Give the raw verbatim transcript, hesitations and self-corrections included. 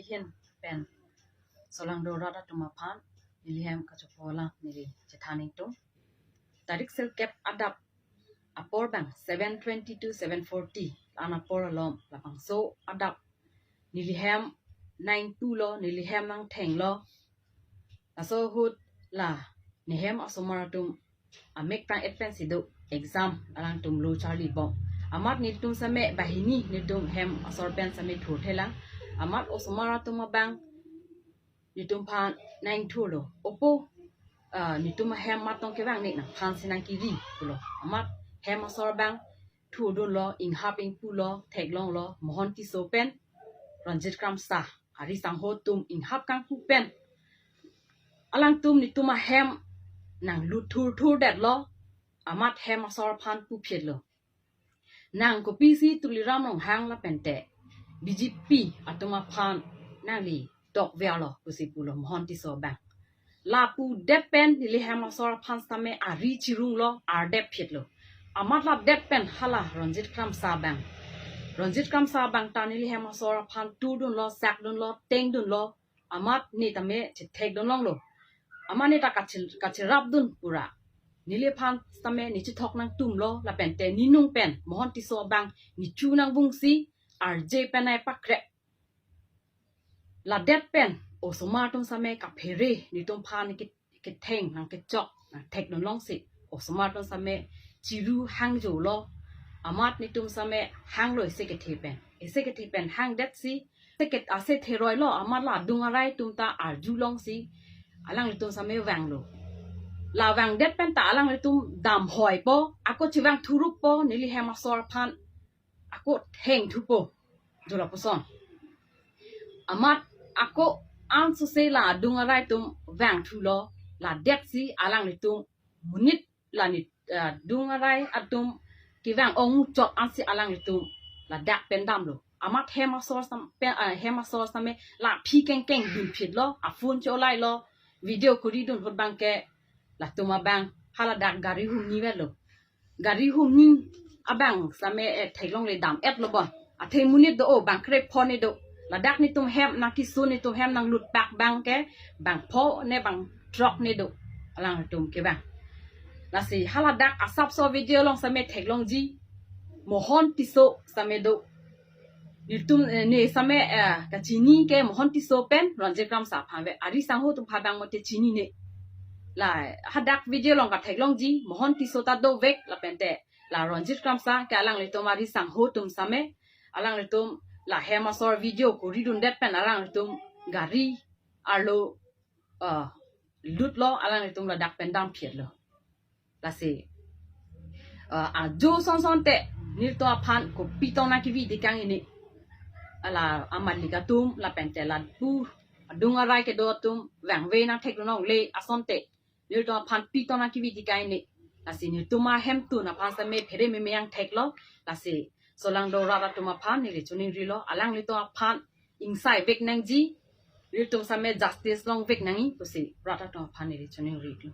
Hin pen solangdo rat atum aphan neli hem kachopo alam neli chethan ingtung. Tarik sirkep adap apor abang seven twenty to seven forty la-an apor alom labangso adap neli hem nangthulo, neli hem nangthenglo. Laso ahut la nehem asomar atum amek tang-et pensi do exam alangtum lo charlibom. Amat netum same banghini netum hem asor pen same thurthelang. Amat osomar atum abang netum aphan nangthulo. Opo, ah, netum ahem mat tong kevang ne nangphan si nangkiri pulo. Amat hem asor abang thurdunlo, inghap ingpulo, theklonglo, Mohon Tisso pen Ronjit Kramsa ari sangho atum inghap kangpu pen alangtum netum ahem nanglut thurthurdetlo. Amat hem asor aphan puphitlo, nang kopisi Tuliram Ronghang lapente B J P atum aphan nangli dokverlo pusi pulo Mohon Tisso abang. La pudet pen neli hem asor aphan same ari chirunglo, ardep phitlo. Amat ladet pen hala Ronjit Kramsa abang, Ronjit Kramsa abang ta neli hem asor aphan thurdunlo, sakdunlo, tengdunlo. Amat ne tame chethekdunlonglo. Amat ne ta kachir-, kachirapdun pura. Neliphan same ne chethok nangtumlo lapente nenung pen Mohon Tisso abang ne chu nangvungsi arje pen ai pakrek. Ladet pen osomar atum same kaphere netum aphan ke-, ketheng nangkechok nangthekdunlongsi osomar atum same chiru hangjolo. Amat netum same hanglo ese kethe pen. Ese kethe pen hangdetsi ese ke-, ase theroilo, amat la adung arai atum ta arjulongsi alanglitum same vanglo. La vangdet pen ta alanglitum damhoipo, ako chevang thuruppo, neli hem asor aphan ako thengthupo, jo lapuson. Amat ako ansose la adung arai atum vangthulo, ladetsi alanglitum monit la ne, ah, adung arai atum kevang ongmuchot ansi alanglitum ladak pen damlo. Amat hem asor sam-, pen, ah, hem asor same la aphi kengkeng dunphitlo, aphone cholailo, video kuridun ahut abangke latum abang haladak gari humni vetlo. Gari humni abang same, eh, theklongle dam-etlo bon. Athe monit do-o, bang krepho ne do. Ladak netum hem nangkisun, netum hem nanglut pak abangke bangpho ne bangthrok ne do. Alangtum kevang. Lasi haladak asapso video along same theklongji Mohon Tisso same do. Netum, eh, ne same, eh, kachini ke Mohon Tisso pen Ronjit Kramsa aphan ave. Ari sangho atum aphan abang mate chinine. La hadak video along katheklongji Mohon Tisso ta dovek lapente la Ronjit Kramsa ke alanglitum ari sangho atum same, alanglitum la hem asor video kuridundet pen alanglitum gari arlo, ah, lutlo, alanglitum ladak pen damphitlo. Lasi, ah, ajo son sonte nelitum aphan kopi tong nangkevi tekang ini. Ala amat lik atum lapente lapu adung arai kedo atum vangve nangthekdunlongle asonte nelitum aphan pi tong nangkevi tekang ini. Lasi nelitum ahemtun aphan same phere meme nangtheklo. Lasi solangdo rat atum aphan neli choningrilo, alanglitum aphan ingsai vek nangji, nelitum same justice longvek nangji pusi rat atum aphan neli choningrilo.